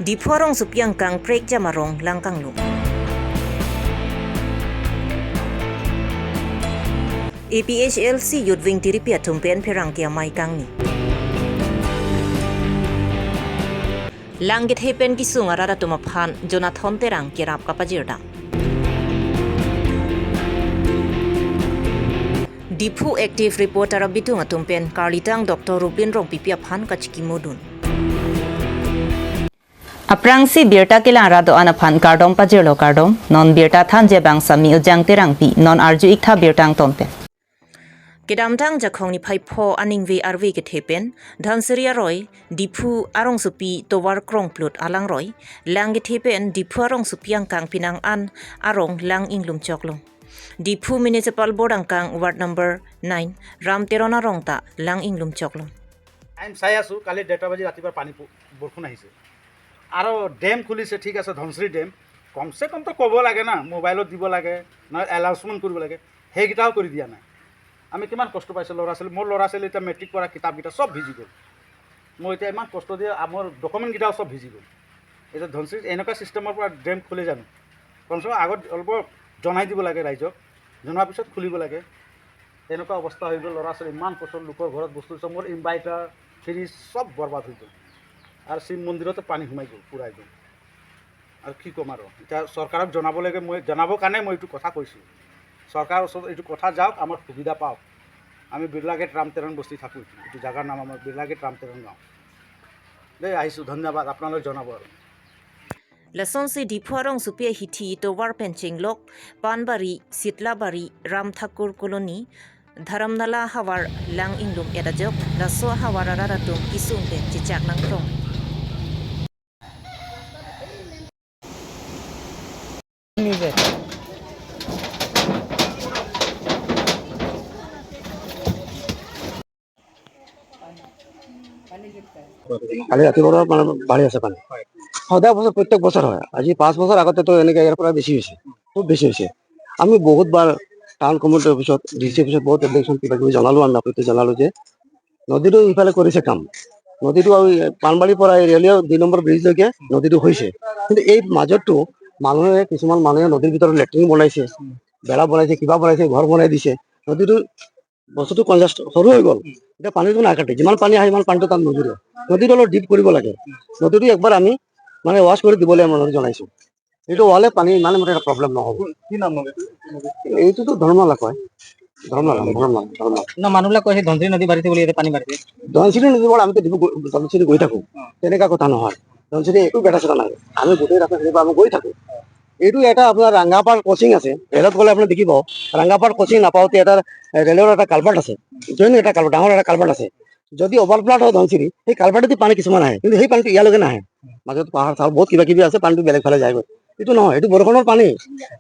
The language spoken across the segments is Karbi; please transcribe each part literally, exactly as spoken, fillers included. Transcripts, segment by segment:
Diphu arongsopi angkang prekjam arong lang kanglum. A P H L C Youth Wing tiripi atum pen pherangke amei kangni. Lang kethe pen kesung arat atum aphan Jonathan Terang kerap kapajirdam. Diphu active reporter abitung atum pen karlitang Doctor Rupin Rongpipi aphan kachikimodun. Aphrangsi birta kelang rat do-an aphan kardom pajirlo kardom, non birta thanji abang Sami Ujang Terangpi, non arju iktha birta angton pen. Kedamtang Jakhong niphai pho aningve arve kethe pen, Dhansiri aroi, Diphu arongsopi tovar krongplut alangroi, lang kethe pen Diphu arongsopi angkang penang an arong lang inglum choklo. Diphu Municipal Board angkang ward number nine, Ram Teron arong ta lang inglum choklo. Time চাই আছোঁ, কালি ডেৰটা বাজি ৰাতিপুৱা পানী প-, বৰষুণ আহিছে। আৰু ডেম খুলিছে, ঠিক আছে, ধনশিৰি ডেম, কমচে কমতো ক'ব লাগে না, মোবাইলত দিব লাগে, নহয় এনাউন্সমেণ্ট কৰিব লাগে, সেইকেইটাও কৰি দিয়া নাই। আমি কিমান কষ্ট পাইছোঁ ল'ৰা ছোৱালী, মোৰ ল'ৰা ছোৱালী এতিয়া মেট্ৰিক পঢ়া কিতাপকেইটা চব ভিজি গ'ল। মই এতিয়া ইমান কষ্ট দিয়ে আ-, মোৰ ডকুমেণ্টকেইটাও চব ভিজি গ'ল। এতিয়া ধনশিৰিত এনেকুৱা ছিষ্টেমৰ পৰা ডেম খোলে জানো? কমচে কম আগত অলপ জনাই দিব লাগে ৰাইজক, জনোৱাৰ পিছত খুলিব লাগে। তেনেকুৱা অৱস্থা হৈ গ'ল, ল'ৰা ছোৱালী ইমান কষ্ট, লোকৰ ঘৰত বস্তু চব, মোৰ ইনভাৰ্টাৰ, ফ্ৰিজ চব বৰবাদ হৈ গ'ল। আৰু শিৱ মন্দিৰতো পানী সোমাই গ'ল পূৰা একদম। আৰু কি ক'ম আৰু, এতিয়া চৰকাৰক জনাব লাগে, মই জনাবৰ কাৰণে মই এইটো কথা কৈছোঁ। চৰকাৰৰ ওচৰত এইটো কথা যাওক, আমাৰ সুবিধা পাওক। আমি বিৰলা গেট ৰাম তেৰণ বস্তি থাকোঁ, এইটো জাগাৰ নাম আমাৰ বিৰলা গেট ৰাম তেৰণ গাঁও। দেই, আহিছোঁ, ধন্যবাদ, আপোনালোকে জনাব আৰু। Lasonsi Diphu arongsopi ahithi tovar pen chenglok, Panbari, Sitlabari, Ram Thakur Colony, Dharamnala havar lang inglum-et ajok, laso havar arat atum kesung pen chechak nangkrong. কালি ৰাতিপুৱাৰ পৰা মানে বাঢ়ি আছে পানী। সদায় বছৰ, প্ৰত্যেক বছৰ হয়। আজি পাঁচ বছৰ আগতেতো এনেকে ইয়াৰ পৰা বেছি হৈছে, খুব বেছি হৈছে। আমি বহুত বাৰ টাউন কমিটিৰ অফিচত, ডি চি অফিচত বহুত এপ্লিকেশ্যন কিবা কিবি জনালোঁ, আমি আপত্তি জনালোঁ যে নদীটো ইফালে কৰিছে কাম, নদীটো আৰু এই পানবাৰীৰ পৰা এই ৰেলৱে দুই নম্বৰ ব্ৰিজলৈকে নদীটো হৈছে, কিন্তু এই মাজতো মানুহে, কিছুমান মানুহে নদীৰ ভিতৰত লেট্ৰিন বনাইছে, বেৰা বনাইছে, কিবা বনাইছে, ঘৰ বনাই দিছে। নদীটো বস্তুটো কনজাষ্ট সৰু হৈ গ'ল। এতিয়া পানীটো নাকাটে, যিমান পানী আহে সিমান পানীটো তাত নুজুৰে। নদীটো অলপ ডিপ কৰিব লাগে। নদীটো একবাৰ আমি মানে ৱাশ্ব কৰি দিবলৈ আমি অনুৰোধ জনাইছোঁ। এইটো হ'লে পানী ইমান মানে এটা প্ৰব্লেম নহ'ব। কি নাম নদীটো? এইটোতো ধৰ্মলা কয়। ধৰ্মলা, ধৰ্মলা, ধৰ্মলা। না, মানুহবিলাক কয় সেই ধনশিৰি নদী বাঢ়িছে বুলি, ইয়াতে পানী বাঢ়িছে। ধনশিৰি নদী বুলি আমিতো ডিব্ৰুগড়, ধনশিৰি গৈ থাকোঁ। অ। তেনেকুৱা কথা নহয়। ধনশিৰি একো বেটা চেটা নাই। আমি গোটেই ৰাস্তা চিনি পাওঁ, আমি গৈ থাকোঁ। এইটো এটা আপোনাৰ ৰাংগাপাৰ ক্ৰচিং আছে, ৰেলত গ'লে আপুনি দেখিব, ৰাংগাপাৰ ক্ৰচিং নাপাওঁতে এটা ৰেলৰ এটা কালভাৰ্ট আছে, জইন এটা কালভাৰ্ট, ডাঙৰ এটা কালভাৰ্ট আছে। যদি অভাৰফ্লাড হয় ধনশিৰি, সেই কালভাৰ্টেদি পানী কিছুমান আহে, কিন্তু সেই পানীটো ইয়ালৈকে নাহে। মাজত পাহাৰ চাহাৰ বহুত কিবা কিবি আছে, পানীটো বেলেগ ফালে যায়গৈ। এইটো নহয়, এইটো বৰষুণৰ পানী,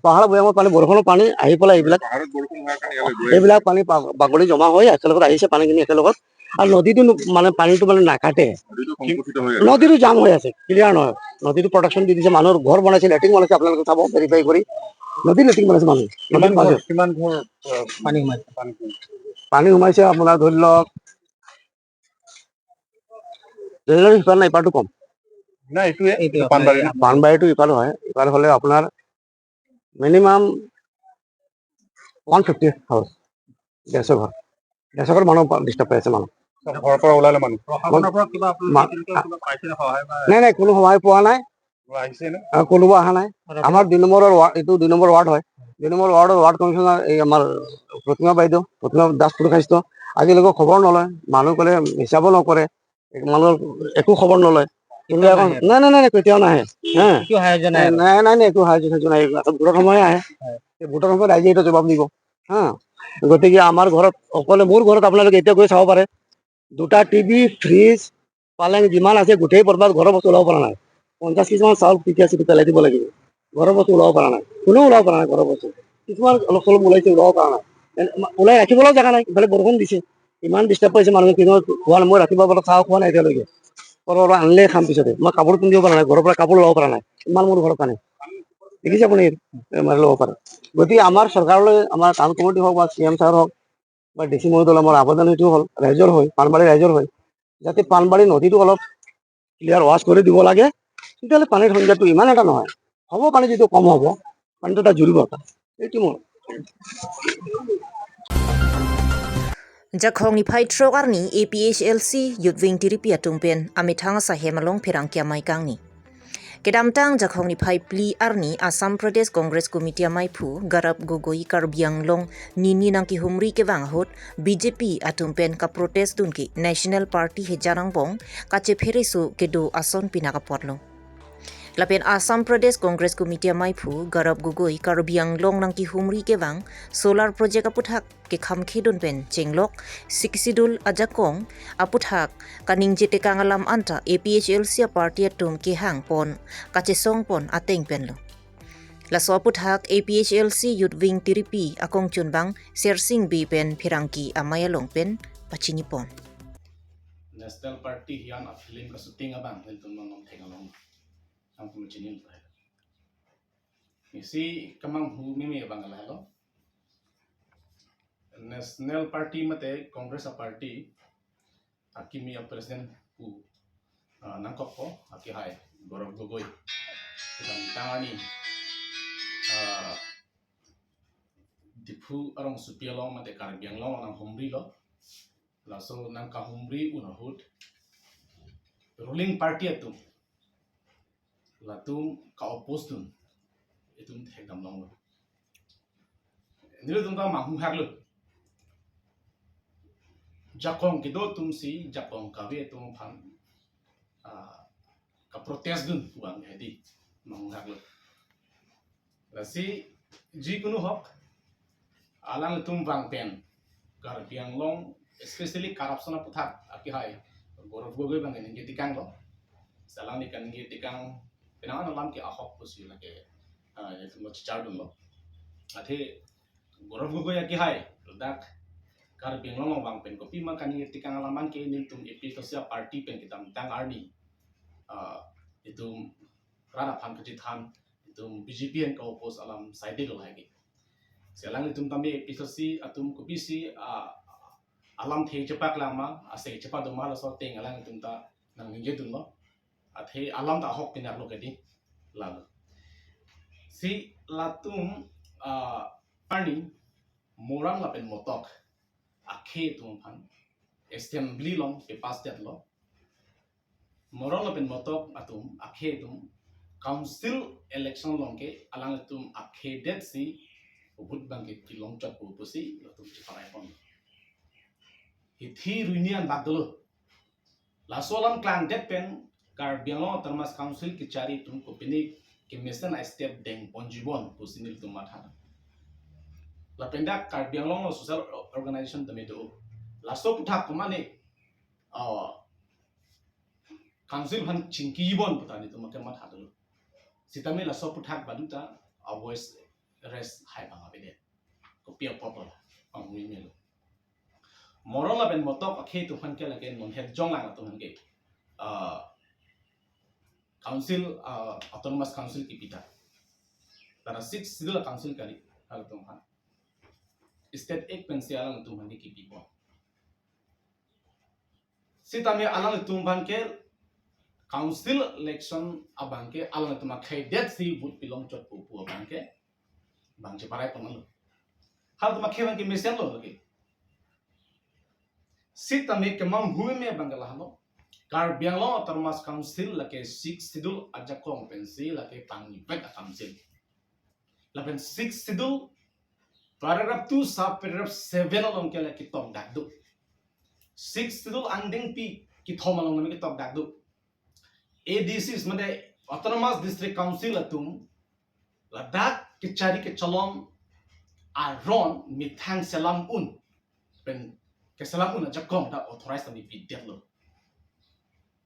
পাহাৰৰ ভৈয়ামৰ পানী, বৰষুণৰ পানী আহি পেলাই এইবিলাক, পাহাৰত বৰষুণ হোৱাৰ কাৰণে ইয়ালৈ গৈ এইবিলাক পানী পা-, বাগৰি জমা হৈ একেলগত আহিছে, পানীখিনি একেলগত। আৰু নদীটো ন-, মানে পানীটো মানে নাকাটে। নদীটো সংকুচিত হৈ আছে। নদীটো জাম হৈ আছে, ক্লিয়াৰ নহয়। নদীটো প্ৰটেকশ্যন দি দিছে, মানুহৰ ঘৰ বনাইছে, লেট্ৰিন বনাইছে, আপোনালোকে চাব, ভেৰিফাই কৰি। নদীত লেট্ৰিন বনাইছে মানুহে। কিমান নদীৰ ঘৰ, মাজত। কিমান ঘৰ, আহ, পানী সোমাইছে? পানী সোমাইছে আপোনাৰ ধৰি লওক, ৰেলগাড়ী সিপাৰ নাই, ইপাৰটো কম। নাই, এইটোৱে, এইটো এইটো পানবাৰী ন? পানবাৰীটো ইপাৰ হয়, ইপাৰ হ'লে আপোনাৰ মিনিমাম ওৱান ফিফটি হাউচ, ডেৰশ ঘৰ, ডেৰশ ঘৰ মানুহ ডিষ্টাৰ্ব পাই আছে মানুহ। চব ঘৰৰ পৰা ওলালে মানুহ। প্ৰশাসনৰ পৰা কিবা আপোনালোকে মা-, তেনেকুৱা কিবা পাইছে নে সহায় বা? নাই, নাই, কোনো সহায় পোৱা নাই। আহিছে নে? আহ, কোনোবা অহা নাই। আমাৰ দুই নম্বৰৰ ৱাৰ্ড, এইটো দুই নম্বৰ ৱাৰ্ড হয়। দুই নম্বৰ ৱাৰ্ডৰ ৱাৰ্ড কমিশ্যনাৰ এই আমাৰ প্ৰতিমা বাইদেউ, প্ৰতিমা দাস পুৰকায়স্থ, আজিলৈকে খবৰ নলয়। মানুহ ক'লে হিচাপো নকৰে, এক-, মানুহৰ একো খবৰ নলয়। কিন্তু কেতিয়াও এখন, নাহে? নাই, নাই, নাই, নাই, কেতিয়াও নাহে। হা? একো সাহায্য নাই নাই, আৰু? নাই, নাই, নাই, একো সাহায্য সাহায্য নাই। আকৌ ভোটৰ সময় আহে। হয়। এই ভোটৰ সময়ত ৰাইজে এইটো জবাব দিব। হা? গতিকে আমাৰ ঘৰত, অকলে মোৰ ঘৰত আপোনালোকে এতিয়া গৈ চাব পাৰে, দুটা টিভি, ফ্ৰিজ, পালেং যিমান আছে গোটেই বৰবাদ, ঘৰৰ বস্তু ওলাব পৰা নাই। পঞ্চাশ কেজিমান চাউল কি কি আছে, এইটো পেলাই দিব লাগিব। ঘৰৰ বস্তু ওলাব পৰা নাই, কোনেও ওলাব পৰা নাই ঘৰৰ বস্তু। কিছুমান অলপ চলপ ওলাইছে, ওলাব পৰা নাই। এনে মা-, ওলাই ৰাখিবলৈও জেগা নাই, ইফালে বৰষুণ দিছে, ইমান ডিষ্টাৰ্ব পাইছে মানুহে, কিন্তু খোৱা নাই। মই ৰাতিপুৱা পৰা চাহ খোৱা নাই এতিয়ালৈকে। অলপ অলপ আনিলে খাম পিছতে। মই কাপোৰ পিন্ধিব পৰা নাই, ঘৰৰ পৰা কাপোৰ ওলাব পৰা নাই, ইমান মোৰ ঘৰত পানী। দেখিছে আপুনি, এ, মানে ল'ব পাৰে। গতিকে আমাৰ চৰকাৰলৈ, আমাৰ টাউন কমিটি হওক বা চি এম ছাৰ হওক বা ডি চি মহোদয়লৈ আমাৰ আবেদন এইটো হ'ল, ৰাইজৰ হৈ, পানবাৰী ৰাইজৰ হৈ, যাতে পানবাৰী নদীটো অলপ ক্লিয়াৰ ৱাশ্ব কৰি দিব লাগে। তেতিয়াহ'লে পানীৰ সংখ্যাটো ইমান এটা নহয়, হ'ব, পানী যিটো কম হ'ব, পানীটো এটা জুৰিব, এইটো মোৰ। Jakhong niphai throk arni A P H L C Youth Wing tiripi atum pen amethang asahem along pherangke amei kangni. Kedamtang Jakhong niphai phli arni Assam Pradesh Congress Committee ameiphu Gaurav Gogoi Karbi Anglong nini nangkehumri kevang ahut B J P atum pen kaprotest dun ke National Party hejan angbong kachephereso kedo ason pinak apotlo. Lapen Assam Pradesh Congress Committee ameiphu Gaurav Gogoi Karbi Anglong nangkehumri kevang solar project aputhak kekhamkhedun pen chenglok Sixth Schedule ajakong aputhak kaningje tekang alam anta A P H L C aparty atum kehang pon kachesong pon ateng penlo. Laso aputhak A P H L C Youth Wing tiripi akongchunbang Sersing Bey pen pherangke amei along pen pachini pon. National Party hian a film ka shooting abang nelitum nonthek along nangtum chini. Isi kemanghu meme abang lahelo. National Party mate Congress aparty akimi apresident pu, ah, nangkokpo akehai Gaurav Gogoi. Kedamtang arni, ah, Diphu arongsopi along mate Karbi Anglong nanghumrilo. Laso nangkahumri un ahut ruling party atum latum ka-oppose dun itum thekdam longlo. Nelitum ta manghu haklo. Jakong kedo atumsi jakong kave atum aphan, ah, kaprotest dun vang hedi manghu haklo. Lasi jikunu ahok alangtum vang pen Karbi Anglong, especially corruption aputhak akehai Gaurav Gogoi abang ningje tekanglo. Alangli kaningje tekang penang alam ke ahok pusi lake, ah, itum chichar dunlo. Athe Gaurav Gogoi akehai ladak Karbi Anglong vang pen kopima kaningje tekang alam an ke nelitum A P H L C aparty pen kedamtang arni, ah, itum rat aphan kachethan, itum B J P an ka-oppose alam saidelo hai ke. Si alanglitum tame A P H L C atum kopisi, ah, alamthe chepaklang ma, ase chepadoma laso ateng alangtum ta nangningje dunlo. Athe alam ta ahok pinaklo kedi. Lalo. Si latum, ah, arni Moran lapen Motok akhei atum aphan assembly along ke-pass detlo. Moran lapen Motok atum akhei atum council election along ke alangtum akhei detsi vote abang ke kelong chotpo pusi latum cheparai pon. Hithi ruini an bak dolo. Laso alam klangdet pen Karbi Anglong Autonomous Council kechari atum kopine kemesen a-step deng ponji bon pusi nelitum matha. Lapen dak Karbi Anglong lo social organization tame do. Laso aputhak komane, ah, council aphan chingki bon puta nelitum ke matha dolo. Sitame laso aputhak baduta a-voice raise hai abang avedet. Kopi apotlo, pangmui melo. Moran lapen Motok akhei atum aphan ke lake non het jonglang atum aphan ke, ah, council, ah, Autonomous Council kipi ta. Tara Sixth Schedule council kali, halatum aphan. State Act pensi alangtum aphan ke kipi pon. Sitame alangtum aphan ke council election abang ke alangtum akhei detsi vote pelong chotpo pu abang ke bang cheparai ponlo. Halatum akhei abang ke mesenlo lake. Sitame kemanghu meme abang ke lahelo. Karbi Anglong Autonomous Council lake Sixth Schedule ajakong pensi lake pangni vek a-council. Lapen Sixth Schedule paragraph two sub paragraph seven along ke lake tokdak do. Sixth Schedule angdengpi kethom along nami ketokdak do. A D Cs mate Autonomous District Council atum ladak kechari kechelom aron methang selam un pen keselam un ajakong ta authorize ta mi pidetlo.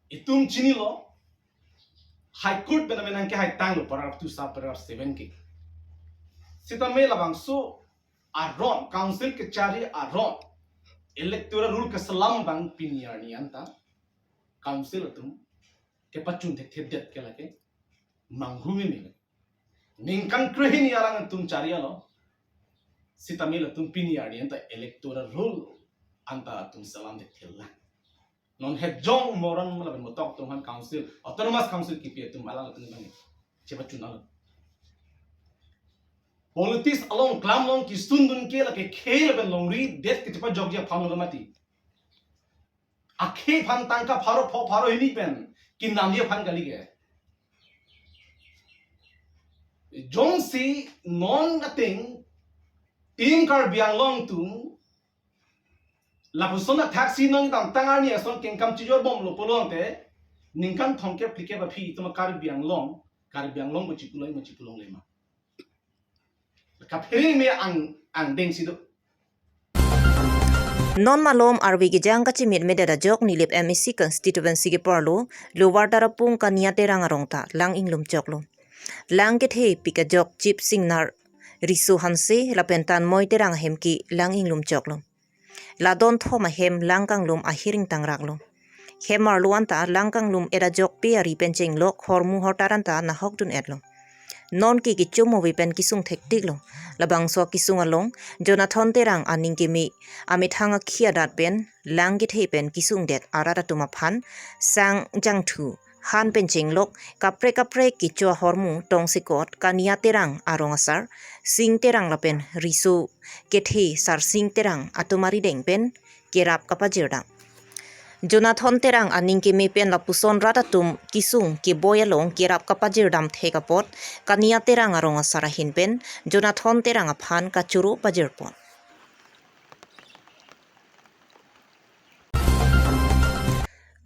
Itum chinilo, High Court pen nangkehai tanglo paragraph two sub paragraph seven ke. Sitame labangso aron, council kechari aron electoral roll keselam abang pini arni anta council atum kepachun thekthedet ke lake manghu meme. Ningkan krehini alangtum chari alo. Sitame latum pini arni anta electoral roll anta atum selam thekthelang. Non hejong moron mala ben motok atum aphan council, autonomous council kipi atum alanglitum kami. Chepachun alo. Politics along klam along kisundun ke lake khei lapen longri det ke chepajokji aphan lo mati. Akhei aphan tangka pharo pho pharo hini pen kinamji aphan kali ke. Jongsi non ateng Team Karbi Anglong atum lapuson athaksi non kedamtang arni ason kengkam chijor bomlo pulote ningkan thomkep phlikep aphi itum Karbi Anglong, Karbi Anglong pu chipulo ma chipulongle ma. Kaphere me ang angdeng si do. Non malom arve kejang kachimit medet ajok Nilip M A C constituency keparlo Lower Tarapung Kania Terang arong ta lang inglum choklo. Lang kethe pik ajok Chip Singnar, Riso Hanse lapen Tanmoi Terang ahem ke lang inglum choklo. La don thom ahem lang kanglum ahiring tangraklo. Hem arlo anta lang kanglum et ajok pe ari pen chenglok hormu hortar anta nahok dun-etlo. Non ke kechom ave pen kesung thektiklo. Labangso kesung along Jonathan Terang aning keme amethang akhi adat pen lang kethe pen kesungdet arat atum aphan sang jangthu han pen chenglok kaprek kaprek kecho ahormu tongsekot Kania Terang arong asar Sing Terang lapen Riso kethe Sarsing Terang atum arideng pen kerap kapajirdam. Jonathan Terang aning keme pen lapuson rat atum kesung keboi along kerap kapajirdam thek apot Kania Terang arong asar ahin pen Jonathan Terang aphan kachoro pajirpon.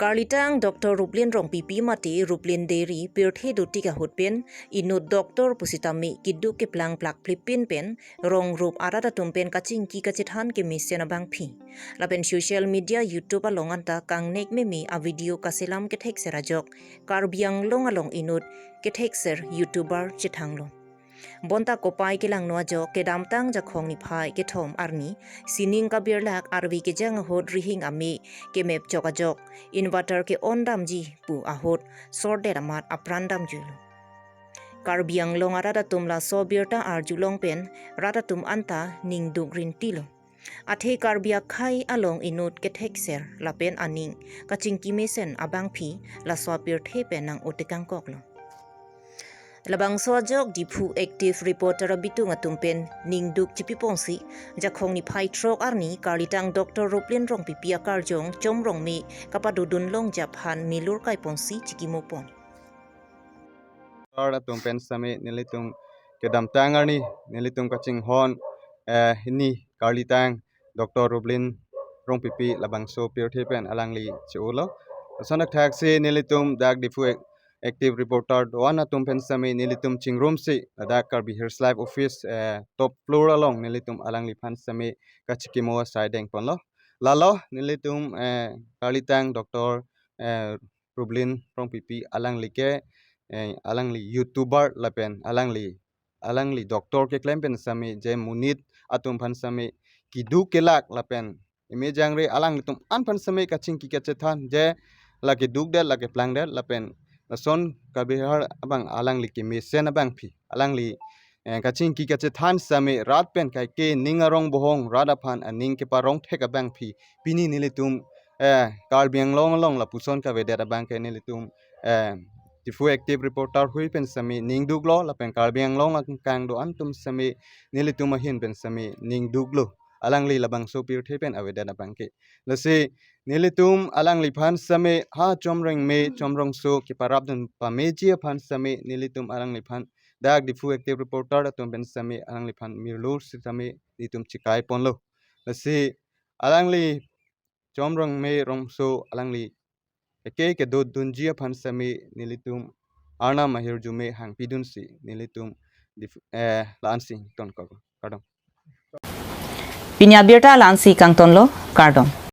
Karlitang Doctor Ruplin Rongpipi mate Ruplin Deri pirthe dotik ahut pen inut doctor pusitame keduk keplang plak phlipin pen rong rup arat atum pen kachingki kachethan kemesen abangphi. Lapen social media YouTube along anta kangnek meme a video kaselam kethekser ajok Karbi Anglong along inut kethekser YouTuber chethanglo. Bonta kopai kelangno ajok kedamtang Jakhong niphai kethom arni sining kabirlak arve kejang ahut rihing ame kemep chok ajok inverter ke-on damji pu ahut sordet amat apran damjuilo. Karbi Anglong arat atum laso birta arjulong pen rat atum anta ningduk rintilo. Athe Karbi akhei along inut kethekser lapen aning kachingki mesen abangphi laso apirthe pen nang-otekangkoklo. Labangso ajok Diphu Active Reporter abitung atum pen ningduk chipiponsi Jakhong niphai throk arni Karlitang Doctor Ruplin Rongpipi akarjong Chomrong me kapadodun longji aphan milur kaiponsi chikimopon. Rat atum pen sitame nelitum kedamtang arni nelitum kachinghon, eh, hini Karlitang Doctor Ruplin Rongpipi labangso pirthe pen alangli che-olo. Lason thakthaksi nelitum dak Diphu Ac-, Active Reporter do-an atum pen sitame nelitum chingrumsi ladak Karbi Hills Live Office, eh, top floor along nelitum alangliphan sitame kachikimo asai dengponlo. Lalo nelitum, eh, Karlitang Doctor, eh, Ruplin Rongpipi alangli ke, eh, alangli YouTuber lapen alangli, alangli doctor keklem pen sitame je monit atum aphan sitame keduk kelak lapen eme jangre alanglitum an aphan sitame kachingki kachethan je lake dukdet lake plangdet lapen lason kabihar abang alangli kemesen abangphi alangli, eh, kachingki kachethan sitame rat pen kaike ning arong bohong rat aphan aning keparong thek abangphi pini nelitum, eh, Karbi Anglong along lapuson kavedet abang ke nelitum, eh, Diphu Active Reporter hui pen sitame ningduklo lapen Karbi Anglong akang do-an atum sitame nelitum ahin pen sitame ningduklo alangli labangso pirthe pen avedet abang ke. Lasi nelitum alangliphan sitame ha Chomrong me Chomrongso keparapdun pameji aphan sitame nelitum alangliphan dak Diphu Active Reporter atum pen sitame alangliphan mirlur sitame nelitum chikaiponlo. Lasi alangli Chomrong me Rongso alangli eke kedodunji aphan sitame nelitum Arnam ahirjume hangpidunsi nelitum Diphu, eh, la-ansi tonkok. Kardom. Pini abirta la-ansi kangtonlo, kardom.